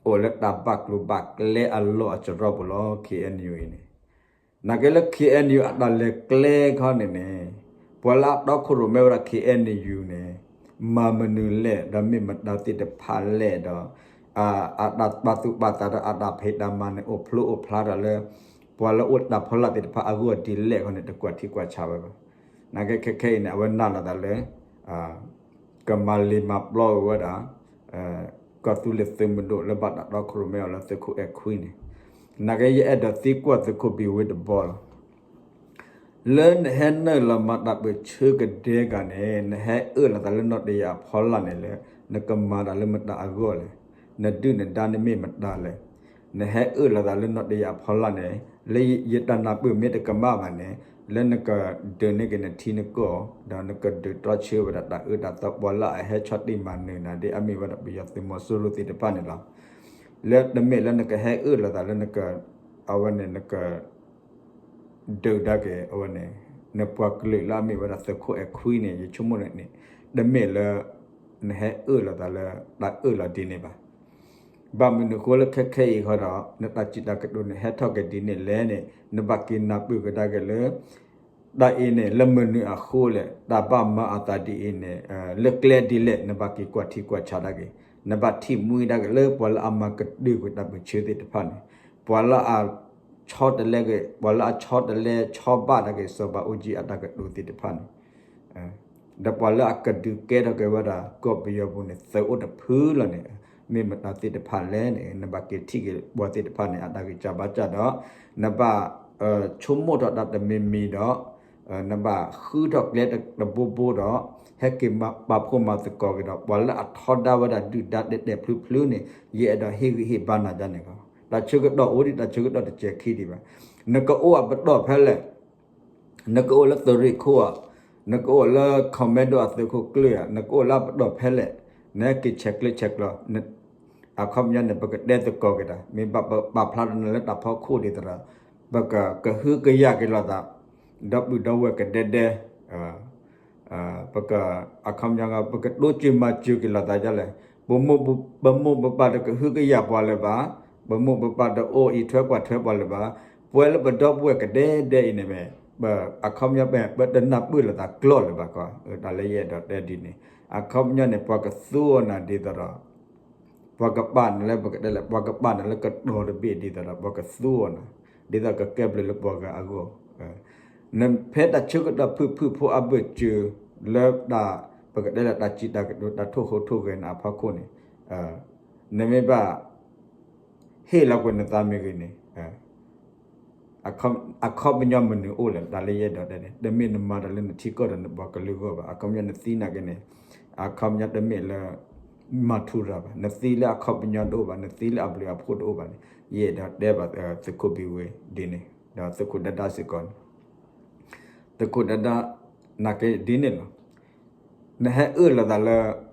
အိၣ်လၢတၢ်ဘၣ်ကျိၤဘၣ်ကျဲအလီၢ်အစရီပူၤလီၤ ခ့ၣ်အဲၣ်ယူၣ်အံၤန့ၣ်. နာ်က့လၢ ခ့ၣ်အဲၣ်ယူၣ် အတၢ်လဲၤကျဲခီန့ၣ်န့ၣ် ပှၤလၢအတီခိၣ်ရိၣ်မဲဝဲဒၣ် ခ့ၣ်အဲၣ်ယူၣ်န့ၣ် မၤမနုၤလဲၣ် ဒီးမ့ၢ်မတၤသ့ၣ်တဖၣ်လဲၣ်ဒီး အတၢ်ပာ်သူၣ်ပာ်သးဒီးအတၢ်ဖံးတၢ်မၤန့ၣ် အိၣ်ဖျိအိၣ်ဖျါတၢ်လၢ ပှၤလၢအိၣ်တၢ်ဖီလာ်သ့ၣ်တဖၣ်အဂီၢ်ဒ်လဲၣ်ခီန့ၣ် တကွၢ်ထံကွၢ်ဆးဝဲဘၣ်. နာ်က့ခဲခဲအံၤန့ၣ် အဝဲနာ်လီၤသးလၢ ကမၤလ့ၤမၤပျီဝဲဒၣ် ကီၢ်သူလ့ၤသုးမုၢ်ဒိၣ်လၢဘၣ်တၢ်တီခိၣ်ရိၣ်မဲအီၤလၢသုးခိၣ်အဲၣ်ခွံန့ၣ်. နာ်က့ယအဲၣ်ဒိးသံကွၢ်သုးခိၣ်ဘံၣ်ဝ့တဘီလီၤ. လၢနဟဲနုာ်လီၤမၤတၢ်ပၢၢ်ဆၢကဒဲကၤန့ၣ် နဟဲအၢၣ်လီၤသးလၢနီၢ်တယၢ်အဖီလာ်န့ၣ်လၢ နကမၤတၢ်လၢမတၤအဂီၢ်လဲၣ်. နဒုၣ်နဒါန့ၣ်မ့ၢ်မတၤလဲၣ်. နဟဲအၢၣ်လီၤသးလၢနီၢ်တယၢ်အဖီလာ်န့ၣ် လၢယတၢ်နၢ်ပၢၢ်မ့ၢ်တကမၣ်ဘၣ်န့ၣ် လၢနကဒုးန့ၢ်က့ၤနထံနကီၢ် ဒီးနကဒုးတြီဆၢဝဲဒၣ်တၢ်အၢတၢ်သီ ပှၤလၢအဟဲဆီၣ်တံၢ်မၤနၢၤနၤဒ်အမ့ၢ်ဝဲဒၣ်ပယီၤသုးမီၤစိရိၤသ့ၣ်တဖၣ်န့ၣ်လီၤ. လၢတမ့ၢ်လၢနကဟဲအၢၣ်လီၤသးလၢနက အဝဲန့ၣ်နက ဒုးဒါက့ၤအဝဲန့ၣ် နပှၤကလုာ်လၢအမ့ၢ်ဝဲဒၣ်သုးခိၣ်အဲၣ်ခွံန့ၣ် ယဆိကမိၣ်န့ၣ် တမ့ၢ်လၢ နဟဲအၢၣ်လီၤသးလၢတၢ်အၢၣ်လီၤဒ်န့ၣ်ဘၣ်. ဘၣ်မနုၤဃိလၢခဲခဲအံၤဃီဒီး နတၢ်စံးတၢ်ကတိၤန့ၣ်ဟဲထီၣ်က့ၤဒ်န့ၣ်လဲၣ်န့ၣ် နဘၣ်က့ၤနၢ်ပၢၢ်ကဒါက့ၤလၢ တၢ်အံၤန့ၣ် လၢမနုၤအဃိလဲၣ်, တၢ်ဘၣ်မၤအသးဒ်အံၤန့ၣ် လၢကျဲဒ်လဲၣ် နဘၣ်က့ၤကွၢ်ထံကွၢ်ဆးဒၣ်က့ၤ, နဘၣ်ထံၣ်မှံဒၣ်က့ၤလၢပှၤလၢအမၤကတၢၢ်ကွံာ်တၢ်ပၢၢ်ဆၢသ့ၣ်တဖၣ်န့ၣ်, ပှၤလၢအဆီတလဲက့ၤ, ပှၤလၢအဆီတလဲဆီဘၣ်ဒၣ်က့ၤ စီၤဘးအူကၠံအတၢ်ကတိၤသ့ၣ်တဖၣ်န့ၣ် ဒီးပှၤလၢအကဒုးကဲထီၣ်က့ၤဝဲဒၣ်ကီၢ်ပယီၤပူၤန့ၣ် သုးအိၣ်တဖုလီၤန့ၣ် မ့ၢ်မတၤသ့ၣ်တဖၣ်လဲၣ်န့ၣ် နဘၣ်က့ၤထံၣ်က့ၤပှၤသ့ၣ်တဖၣ်န့ၣ် အတၢ်ဂံၢ်စၢ်ဘါစၢ်ဒီး နဘၣ် ဆိကမိၣ်ထီၣ်တၢ်တမံၤမံၤဒီး နဘၣ်ဃုထီၣ်ကျဲတဘိဘိဒီး ဟဲက့ၤပာ်ဖှိၣ်မၤသကိးက့ၤဒီး ပှၤလၢအထီဒါဝဲဒၣ်ဒုၣ်ဒါတဲာ်တဲာ်ဖျုးဖျုးန့ၣ် ယအဲၣ်ဒိးဟ့ၣ်ဂံၢ်ဟ့ၣ်ဘါနၤဒ်န့ၣ်လီၤ. တၢ်ဆၢကတီၢ်အိၣ်ဒံး တၢ်ဆၢကတီၢ်တစဲးခံဒံးဘၣ်. နကအိၣ်အပတီၢ်ဖဲလဲၣ် နကအိၣ်လၢသုးရ့ၣ်ခိၣ်ဧါ, နကအိၣ်လၢ commando အသုးခိၣ်ကျၢၢ်ဧါ, နကအိၣ်လၢအပတီၢ်ဖဲလဲၣ်, နဟဲက့ၤဆဲးကျၢဆဲးကျိး, အခီပညီန့ၣ် ပကတဲသကိးက့ၤတၢ်, မ့ၢ်ဘၣ်ပပာ်ဖျါထီၣ်နၤလၢတၢ်ဖီခိၣ်ဒ်သိးဒီး ပကကဟုကယာ်က့ၤလိာ်သး ဒီပုၢ်ဒီဝဲၢ်ကဒဲဒဲ ပက အခီပညီ ပကတိစၢၤမၤစၢၤက့ၤလိာ်သးဒ်လဲၣ်, ပမိၢ်ပပၢ်တကဟုကယာ်ပှၤလၢၤဘၣ်, ပမိၢ်ပပၢ်တအိၣ်အံးထွဲကွၢ်ထွဲပှၤလၢၤဘၣ်, ပဝဲလၢပဒီပုၢ်ဝဲၢ်ကဒဲဒဲအံၤန့ၣ်မ့ၢ် အခီပညီ ပတနၢ်ပၢၢ်လိာ်သးကျီၢ်လၢၤဘၣ်ကီး, တၢ်လၢယအဲၣ်ဒိးတဲဒ်န့ၣ်, အခီပညီန့ၣ် ပှၤကသူအီၤနၤဒ်သိးဒီး ပှၤကပာ်နၤလၢပကတဲလဲၣ်, ပှၤကပာ်နၤလၢကတီၤတဘ့ၣ်ဒ်သိးဒီး ပှၤကသူအီၤနၤ, ဒ်သိးကကဲဘျုးလၢပှၤဂၤအဂီၢ်, နဖဲတၢ်ဆၢကတီၢ်ဖုၣ်ဖုၣ်ဖိအဘၢၣ်စၢၤ လၢတၢ် ပကတဲလၢတၢ်စံးတၢ်ကတိၤ တၢ်ထိၣ်ဟိထိၣ်ဂဲၤနၤအဖီခိၣ်န့ၣ်, နမ့ၢ်ဘၣ် ဟ့ၣ်လီၤကွံာ်နသးမ့ၢ်ဂ့ၤန့ၣ် အခီပညီမနုၤအိၣ်လဲၣ် တၢ်လၢယအဲၣ်ဒိးတဲန့ၣ် တမ့ၢ်နမၤတၢ်လၢနထံကီၢ်ဒီးနပှၤကလုာ်အဂီၢ်ဘၣ်, အခီပညီနသံနာ်က့န့ၣ်, အခီပညီတမ့ၢ်လၢ မၤထူရၤဘၣ်, နသံလၢအခီပညီတအိၣ်ဘၣ်, နသံလၢအဘျုးအဖှိၣ်တအိၣ်ဘၣ်န့ၣ် ယအဲၣ်ဒိးတဲဘၣ် သုးခိၣ်ဘံၣ်ဝ့ဒ်န့ၣ်, ဒီးသုးခိၣ်ဒၢဒၢစ့ၢ်ကီးန့ၣ်, သုးခိၣ်ဒၢဒၢ နာ်က့ဒ်န့ၣ်လီၤ. နဟဲအၢၣ်လီၤသးလၢ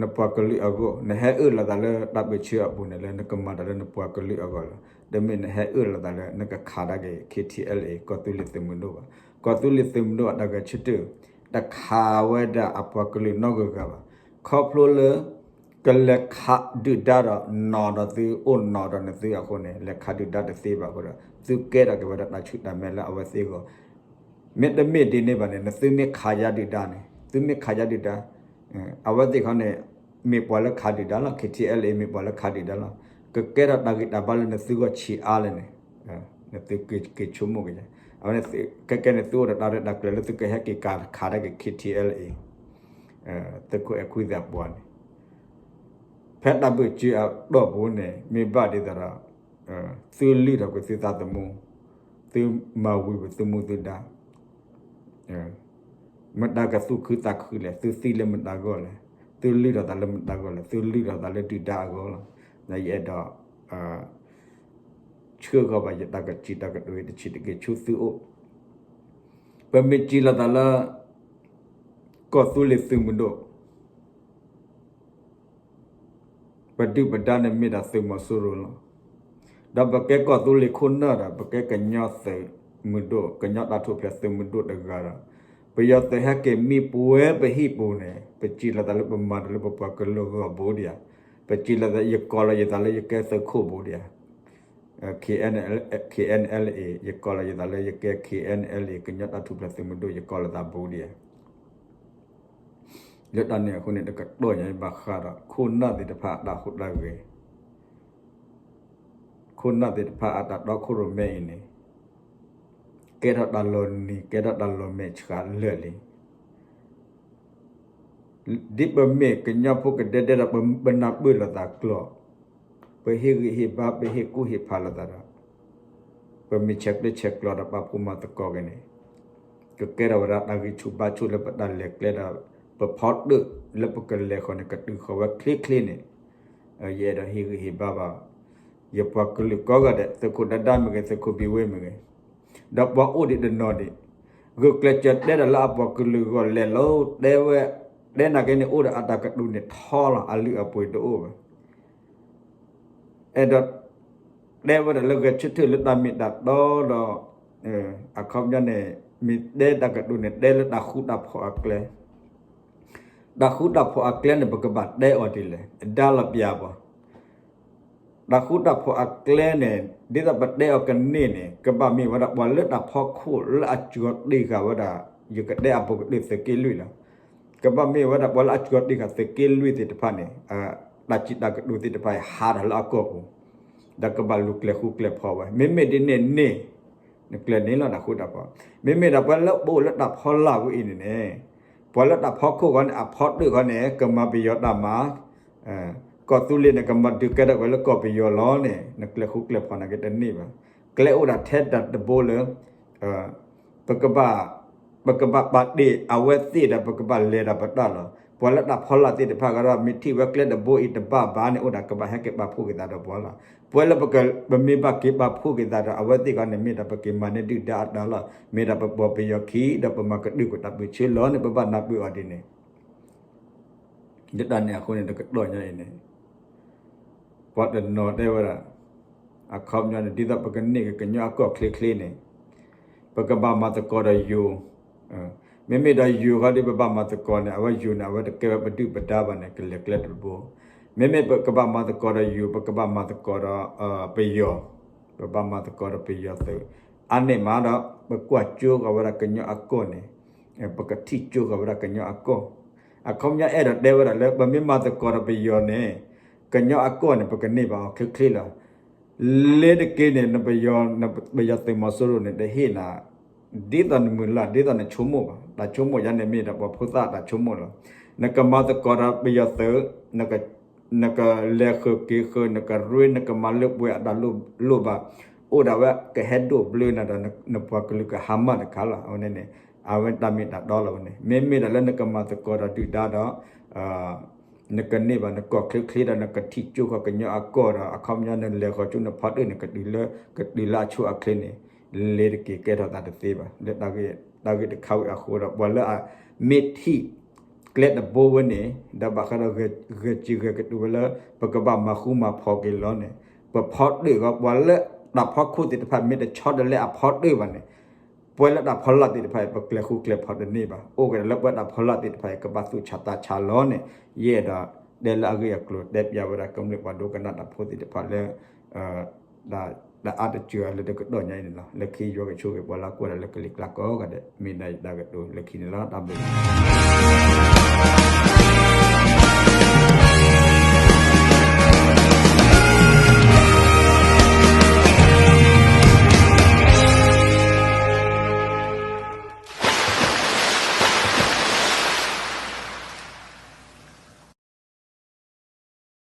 နပှၤကလုာ်အဂီၢ်, နဟဲအၢၣ်လီၤသးလၢတၢ်ပၢၢ်ဆၢအပူၤန့ၣ် လၢနကမၤတၢ်လၢနပှၤကလုာ်အဂီၢ်လီၤ. တမ့ၢ်နဟဲအၢၣ်လီၤသးလၢနကခးဒၣ်က့ၤ ခ့ၣ်ထံၣ်အဲလ်အ့ၣ် ကီၢ်သူလ့ၤသုးမုၢ်ဒိၣ်ဘၣ်. ကီၢ်သူလ့ၤသုးမုၢ်ဒိၣ်အတၢ်ဂဲၤဆၢထၢၣ် တခးဝဲဒၣ်အပှၤကလုာ်နီတဂၤဂၤဘၣ်. ခီဖျိလၢ ကလဲၤခးဒုၣ်ဒါဒီးနီၢ်ဒီးသုအိၣ်နီၢ်ဒီးနသုအဃိန့ၣ် လဲၤခးဒုၣ်ဒါတသ့ဘၣ်အဃိဒီး သုကဲထီၣ်က့ၤဝဲဒၣ်တၢ်ဆူၣ်တၢ်မဲာ်လၢအဝဲသ့ၣ်အဂီၢ် မ့တမ့ၢ်ဒ်န့ၣ်ဘၣ်န့ၣ် နသုမ့ၢ်ခးယါဒုၣ်ဒါန့ၣ် သုမ့ၢ်ခးယါဒုၣ်ဒါ အဝဲသ့ၣ်ခီန့ၣ် မ့ၢ်ပှၤလၢခးဒုၣ်ဒါလီၤ. ခ့ၣ်ထံၣ်အဲလ်အ့ၣ် မ့ၢ်ပှၤလၢခးဒုၣ်ဒါလီၤ. ကကဲထီၣ်တၢ်ဂံၢ်တၢ်ဘါလၢနသုဂီၢ်ဆံးအါလဲၣ်န့ၣ် နသုက့ၤဆိကမိၣ်က့ၤ အဝဲန့ၣ် ခဲကဲန့ၣ် သုအိၣ်ဒီးတၢ်ရဲၣ်တၢ်ကျဲၤလၢသုကဟဲက့ၤကခးဒၣ်က့ၤ ခ့ၣ်ထံၣ်အဲလ်အ့ၣ် သုးခိၣ်အဲၣ်ခွံသ့ၣ်အပှၤန့ၣ် ဖဲတၢ်ဘၢၣ်စၢၤအတီၢ်ပူၤန့ၣ် မ့ၢ်ဘၣ်ဒ်သိးဒီး သုလုၢ်ထီၣ်ကွံာ်သုသးသမူ, သုမၤဝံၤကွံာ်သုမူသုဒါ, မတၤကသူၣ်ခုသးခုလဲၣ်, သုသံလၢမတၤဂီၢ်လဲၣ်, သုလုၢ်ထီၣ်သးလၢမတၤဂီၢ်လဲၣ်, သုလုၢ်ထီၣ်သးလၢဒုၣ်ဒါအဂီၢ်လီၤ. ယအဲၣ်ဒိး ဆှၢဃီၤဘၣ်ယတၢ်ကစံးတၢ်ကတိၤအံၤတဆံးတက့ၢ်ဆူသုအိၣ်, ပမ့ၢ်စံးလီၤသးလၢ ကီၢ်သူလ့ၤသုးမုၢ်ဒိၣ် ပဒုၣ်ပဒါန့ၣ်မ့ၢ်ဒၣ်သုးမီၤစိရိၤလီၤ. ဒီးပကဲကီၢ်သူလ့ၤခိၣ်နၢ်ဒီး ပကဲကညီသုးမုၢ်ဒိၣ် ကညီတၢ်ထူၣ်ဖျဲးသုးမုၢ်ဒိၣ်တဂၤဒီး ပယီၤသုးဟဲက့ၤမံပဝဲပဟံၣ်ပူၤန့ၣ် ပစံးလီၤသးလၢပမၤတၢ်လၢပပှၤကလုာ်ဂီၢ်ဘိဒံးဧါ, ပစံးလီၤသး ယကိးလီၤယသးလၢယကဲသုးခိၣ်ဘိဒံးဧါ, KNLA ယကိးလီၤယသးလၢယကဲ KNLA ကညီတၢ်ထူၣ်ဖျဲးသုးမုၢ်ဒိၣ် ယကိးလီၤသးဘိဒံးဧါ. လၢတၢ်န့ၣ်အဃိန့ၣ် တကတီၢ်ညါအံၤဘၣ်ဃးဒီး ခိၣ်နၢ်သ့ၣ်တဖၣ်အတၢ်ဟူးတၢ်ဂဲၤ ခိၣ်နၢ်သ့ၣ်တဖၣ်အတၢ်တီခိၣ်ရိၣ်မဲအံၤန့ၣ် ကဲထီၣ်တၢ်လီၤနံၤ ကဲထီၣ်တၢ်လီၤမဲာ်ဆှးလၢာ်လံ. ဒ်ပမ့ၢ်ကညီဖိကဒဲဒဲဒီး ပနၢ်ပၢၢ်လိာ်သးကျိာ်, ပဟ့ၣ်ဂံၢ်ဟ့ၣ်ဘါ ပဟ့ၣ်ကူၣ်ဟ့ၣ်ဖးလိာ်သးဒီး ပမ့ၢ်ဆဲးကျၢဆဲးကျိးဒီးပာ်ဖှိၣ်မၤသကိးက့ၤန့ၣ် ကကဲထီၣ်ဝဲဒၣ်တၢ်ဂံၢ်ဆူၣ်ဘါဆူၣ်လၢပတၢ်လဲၤကျဲဒီး ပဖီတၢၣ်လၢပကလဲၤဃီၤန့ၣ် ကတုၤဃီၤဝဲချ့ချ့န့ၣ် ယအဲၣ်ဒိးဟ့ၣ်ဂံၢ်ဟ့ၣ်ဘါဘၣ် ယပှၤကလုာ်ကိးဂၤဒဲး သုးခိၣ်ဒၣ်ဒၣ်မ့ၢ်ဂ့ၤ သုးခိၣ်ဘံဝ့မ့ၢ်ဂ့ၤ, ဒီးပှၤအိၣ်ဒံးတနီၤဒံး ဂုာ်ကျဲးစၢးတဲဒီးလၢအပှၤကလုာ်ဂီၢ်လဲၤလီၤ တဲဝဲ တဲနာ်က့န့ၣ် အိၣ်ဒီးအတၢ်ကတိၤန့ၣ်ထီလီၤ အလုၢ်အပှ့ၤတအိၣ်ဘၣ်. အဲၣ်ဒိး တဲဝဲဒၣ်လၢဂဲၤဆၢထၢၣ်လၢတၢ်မ့ၢ်တၢ်တီဒီး အခီပညီန့ၣ် မ့ၢ်တဲတၢ်ကတိၤန့ၣ် တဲလၢတၢ်ဃူတၢ်ဖိးအကျဲ တၢ်ဃူတၢ်ဖိးအကျဲန့ၣ် ပကဘၣ်တဲအီၤဒ်လဲၣ် ဒါလီၤပျၢၤပှၤ တၢ်ဃူတၢ်ဖိးအကျဲန့ၣ် ဒ်သိးပတဲအီၤကန့ၢ်န့ၣ် ကဘၣ်မ့ၢ်ဝဲဒၣ်ပှၤလၢတၢ်ဖီခိၣ်လၢအစှီၤတ့ၢ်ဃာ်ဝဲဒၣ် ယကတဲအပူၤကတၢၢ်သုးက့လွံၢ်လီၤ. ကဘၣ်မ့ၢ်ဝဲဒၣ်ပှၤလၢအစှီၤတ့ၢ်ဃာ်သုးက့လွံၢ်သ့ၣ်တဖၣ်န့ၣ် တၢ်စံးတၢ်ကတိၤသ့ၣ်တဖၣ်အံၤ ဟးထီၣ်လၢအကီၢ်ပူၤ ဒီးကဘၣ်လူၤကျဲၤဃူကျဲၤဖိးဝဲ မ့မ့ၢ်ဒ်န့ၣ်န့ၣ် နကျဲၤန့ၢ်လီၤတၢ်ဃူတၢ်ဖိး, မ့မ့ၢ်ဒၣ်ပှၤလၢပအိၣ်လၢတၢ်ဖီလာ်ဝဲအံၤန့ၣ်န့ၣ် ပှၤလၢတၢ်ဖီခိၣ်ဃီန့ၣ် အဖီတၢၣ်ဃီန့ၣ် ကမၤပယီၤတၢ်မၤ ကီၢ်သူလ့ၤန့ၣ် ကမၤဒုးကဲထီၣ်ကွံာ်လၢကီၢ်ပယီၤလီၤန့ၣ် နကျဲၤဃူကျဲၤဖိးနာ်က့တန့ၢ်ဘၣ်. ကျဲအိၣ်ဒၣ်ထဲတၢ်တဘိလၢ ပကဘၣ် ပကဘၣ်ပာ်တ့ၢ်အဝဲသ့ၣ်ဒီး ပကဘၣ်လဲၤတၢ်ပတၢ်လီၤ. ပှၤလၢတၢ်ဖီလာ်သ့ၣ်တဖၣ်ဃီဒီး မ့ၢ်ထံၣ်ဝဲကျဲတဘိအံၤတဘၣ်ဘၣ်န့ၣ် အိၣ်ဒၣ်ကဘၣ်ဟဲက့ၤပာ်ဖှိၣ်က့ၤသးဒီးပှၤလီၤ. ပှၤလၢပမ့ၢ်ဘၣ်က့ၤပာ်ဖှိၣ်က့ၤသးဒီး အဝဲသ့ၣ်ဃီန့ၣ် မ့ၢ်ဒၣ်ပက့ၤမၤန့ၢ်ဒုၣ်ဒါအတၢ်လီၤ. မ့ၢ်ဒၣ်ပပိာ်ပယီၤခံ ဒီးပမၤကဒုၣ်ကတၢၢ်ပၢၢ်ဆၢလီၤန့ၣ် ပဘၣ်နၢ်ပၢၢ်အီၤဒ်န့ၣ် လၢတၢ်န့ၣ်အဃိန့ၣ် တကတီၢ်ညါအံၤန့ၣ် ပှၤတနီၤတဲဝဲဒၣ် အခီပညီန့ၣ် ဒ်သိးပကန့ၢ်က့ၤကညီအကီၢ်ချ့ချ့န့ၣ် ပကဘၣ်မၤသကိးဒီးယိၤ, မ့မ့ၢ်ဒီးယိၤဃီဒ်ပဘၣ်မၤသကိးန့ၣ် အဝဲယိၤန့ၣ် အဝဲတကဲဝဲပဒုၣ်ပဒါဘၣ်န့ၣ် ကလဲၤကျဲတဘိ, မ့မ့ၢ်ပကဘၣ်မၤသကိးဒီးယိၤ ပကဘၣ်မၤသကိးဒီး ပယီၤ, ပဘၣ်မၤသကိးဒီးပယီၤသုး, အါန့ၢ်မးဒီး ပကွၢ်ကၠိဃီၤဝဲဒၣ်ကညီအကီၢ်န့ၣ် ပကထံၣ်ကၠိဃီၤဝဲဒၣ်ကညီအကီၢ်, အခီပညီအဲၣ်ဒိးတဲဝဲဒၣ်လၢ ပမ့ၢ်မၤသကိးဒီးပယီၤန့ၣ် ကညီအကီၢ်န့ၣ် ပကန့ၢ်ဘၣ်အီၤချ့ချ့လီၤ. လ့ၤတက့ၤန့ၣ် နပယီၤ ပယီၤသုးမီၤစိရိၤန့ၣ် တဟ့ၣ်နၤ ဒ်သိးနမုၢ်လၢ် ဒ်သိးနဆိကမိၣ်ဘၣ်. တၢ်ဆိကမိၣ်ယါန့ၣ်မ့ၢ်ဒီးပှၤဖိသၣ်တၢ်ဆိကမိၣ်လီၤ. နကမၤသကိးဒီးပယီၤသုး နကလဲၤဃုာ်က့ၤဃုာ် နကရ့ နကမၤလၢပှဲၤအတၢ်လိၣ်ဘၣ် အိၣ်ဒၣ်ဝဲကဟဲဒိၣ်ဘျၢနၤဒီး နပှၤကလုာ်ကဟါမၢ်တခါလီၤ. အဝဲန့ၣ်န့ၣ် အဝဲတၢ်မ့ၢ်တၢ်တီလီၤဝဲန့ၣ် မ့မ့ၢ်ဒီးလၢနကမၤသကိးဒီးဒုၣ်ဒါဒီး နကန့ၢ်ဘၣ်နကီၢ်ချ့ချ့ဒီး နကထံၣ်ကၠိဃီၤကညီအကီၢ်ဒီး အခီပညီနလဲၤဃီၤဆူနဖီတၢၣ်န့ၣ် ကတုၤလၢ ကတုၤလၢအဆိအချ့န့ၣ် လ့ၤတက့ၤကဲထီၣ်သးတသ့ဘၣ်. လၢတၢ်ဂ့ၢ်တခါဝဲအဃိဒီး ပှၤလၢအမ့ၢ်ထံၣ်ကျဲတဘိဝဲန့ၣ် ဒီးဘၣ်ဃးဒီးဂဲၤစံးဂဲၤကတိၤဝဲလၢ ပကဘၣ်မၤဃူမၤဖိးက့ၤလီၤန့ၣ် ပဖီတၢၣ်ဃီ ပှၤလၢတၢ်ဖီခိၣ်သ့ၣ်တဖၣ် မ့ၢ်တဆီတလဲအဖီတၢၣ်ဘၣ်န့ၣ် ပှၤလၢတၢ်ဖီလာ်သ့ၣ်တဖၣ်အံၤ ပကျဲၤဃူကျဲၤဖိးတန့ၢ်ဘၣ်. အိၣ်က့ၤဒီးလၢပှၤတၢ်ဖီလာ်သ့ၣ်တဖၣ်အံၤ ကဘၣ်သူၣ်ဆးသးဆးလီၤန့ၣ် ယအဲၣ်ဒိးတဲလၢအဂ့ၢ်အကျိၤ တဲပျးဝဲဒၣ်ကမျၢၢ်ပှၤဒိကနၣ်တၢ်ဖိသ့ၣ်တဖၣ်လၢ တၢ်အါတစှၤလၢတကတီၢ်ညါအံၤန့ၣ်လီၤ. လၢခံယွၤကဆိၣ်ဂ့ၤပှၤလၢကွၢ်တၢ်လၢကလံၤကျါကိးဂၤဒဲး မ့ၢ်ဒၣ်ယတၢ်ကတိၤလၢခံန့ၣ်လီၤ. တၢ်ဘျုး